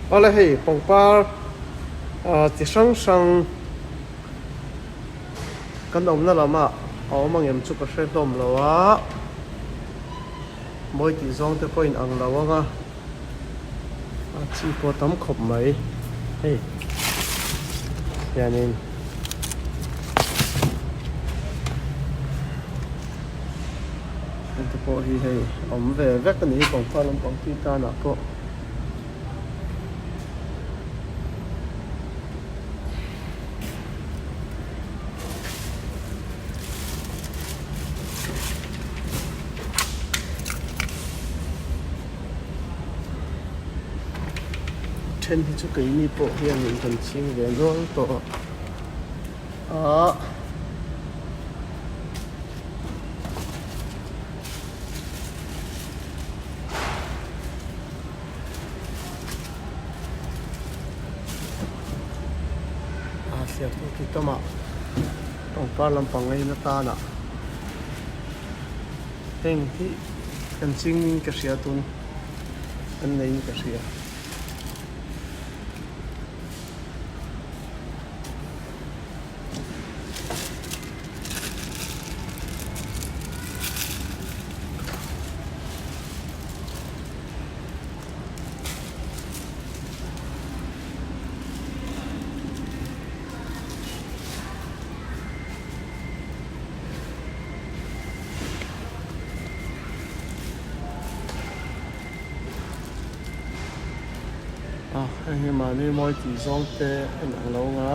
Awle hei pangpar chi hrang hrang kan awmna lamah a awm angem chu ka hre hlawm lo a, mawi tih zawng te pawh in ang lo ang a, a chi pawh tam khawp mai hei hianin. Hengte pawh hi hei a awm ve vek a ni pangpar lampang tui tanah pawh. Then hi chu keini pawh hianin kan ching ve nual tawh a. A thliartu ti tamah pangpar lampang ngaina tana heng hi kan chingin ka hria tun an neiin ka hria. A hei hi mahni mawi tih zawng te a in ang lo ang a.